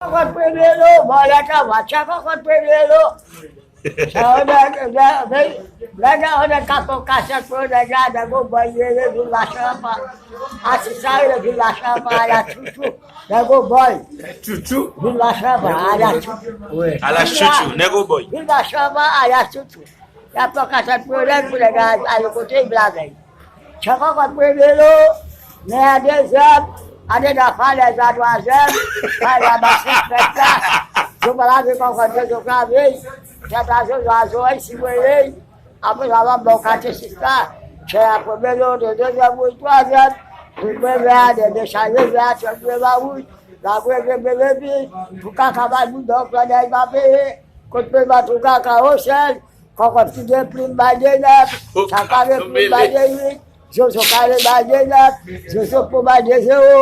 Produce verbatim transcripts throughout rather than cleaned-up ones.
Kòkòt premye lo, vòlè travay, tchè kòkòt premye lo. Sa yo nèg, nèg, nèg, nèg, nèg kapon kasèt pou yo, nèg la, nèg yo bòy rele vil machan pa. Atis sa rele vil machan pa, ala chouchou. Nèg yo bòy. Chouchou. Vil machan pa, ala chouchou. Ala chouchou, nèg yo bòy. Vil machan pa, ala chouchou. Y ap fè kasèt pou yo, nèg pou nèg la ale kote l vle avè l. Tchè kòkòt premye lo, men a dezyèm, andedan falèz la twazyèm, falèz la basen krèt la, yo pa lave kòkòt yo, yo klave, tèt a zozo a zo, si mwen ye, apre sa, w ap ba w katesis la, tchè a premye lo, de dezyèm wouj, twazyèm, pou premye a, de dechaje vè a, tchè premye a wouj, la premye bebe pi, pou kaka bay moun, donk, fè nèg pa peye, kot premye a tou kaka, o sèl, Kòkòt ki gen plim bay de nèf, sa kare plim bay de uit, zozo kare bay de nèf, zozo po bay de zewo,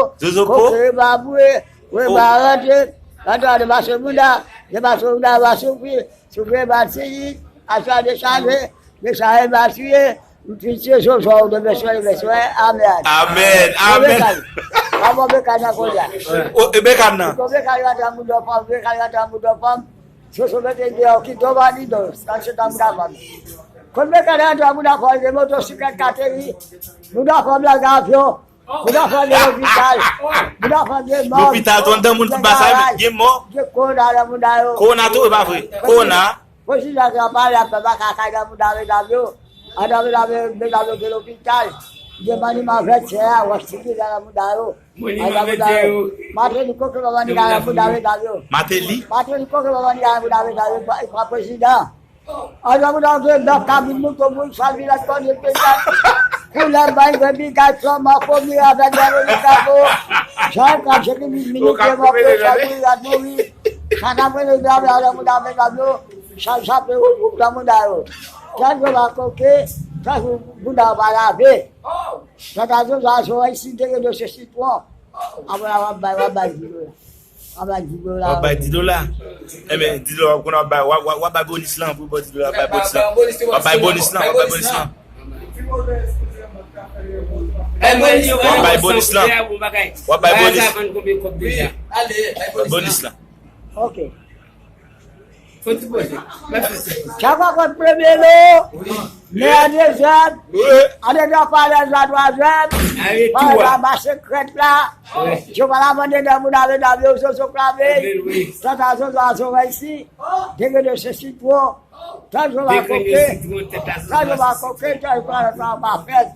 koke ba bwe, we ba rantre, rantre a de mache bouda, de mache bouda ba soufri, soufri ba siyi, aswa de chale, de chale ba siye, m fitye zozo ou de beswen, de beswen, amèn. Amèn, amèn. Bon, bekal. Bon, bekal nan kote a. O, e bekal nan? Bon, bekal yo atan moun dò fanm, bekal yo atan moun dò fanm. Soso mete deyò ki do ba ni do, sa se tan mouda fanm. Kot mekanik antre mouda fanm, gen motosiklèt kateri, mouda fanm lage avyon, mouda fanm gen lopital, mouda fanm gen mòg, lopital, tout anndan moun ki gen bagay, gen mò. Gen kowona nan mouda yo. Kowona tou, e pa vre. Kowona. Prezidan ki ap pale ap fè makakay nan mouda medam yo. Andan medam yo, medam yo gen lopital. Gen maniman vèt chè a, wòch sikila nan mouda yo. Mwen li mwen mete yo. Mateli koke manman ni kare pou dave dave yo. Mateli. Mateli koke manman ni kare pou dave dave yo, pa prezidan. Anjou pou dave dave kabin mouton moun sa vin ak kòne petat. Koulè bay gwen bigay flòman komi avèk dave li kapo. Jan ka jeki mi minite mò pe sa moun la mouri. Sa ka prene dave anjou pou dave dave yo. Sa sa pe ou pou dave dave yo. Tan yo va koke, tan yo pou dave dave. Tata Jojo a sou Ayisyen te gen dosye sitwon. Apre la, w ap bay, w ap bay di dola. W ap bay di dola. W ap bay di dola. Enben, di dola, w ap konn w ap bay, w ap, w ap, w ap bay bonis lan, pou w bay di dola, w ap bay bonis lan. W ap bay bonis lan, w ap bay bonis lan. W ap bay bonis lan. W ap bay bonis. Bonis lan. Ok. Fò ti poze. Mèsi. Chak fwa kont premye lo, men a dezyèm, ane dwa falèz la twazyèm, falèz la mache krèt la, yo pa la mande nan moun ave nan yo zozo klave, tanta zozo a zo reyisi, degre de sesi twò, tan zo va koke, tan zo va koke, tan zo va fèt.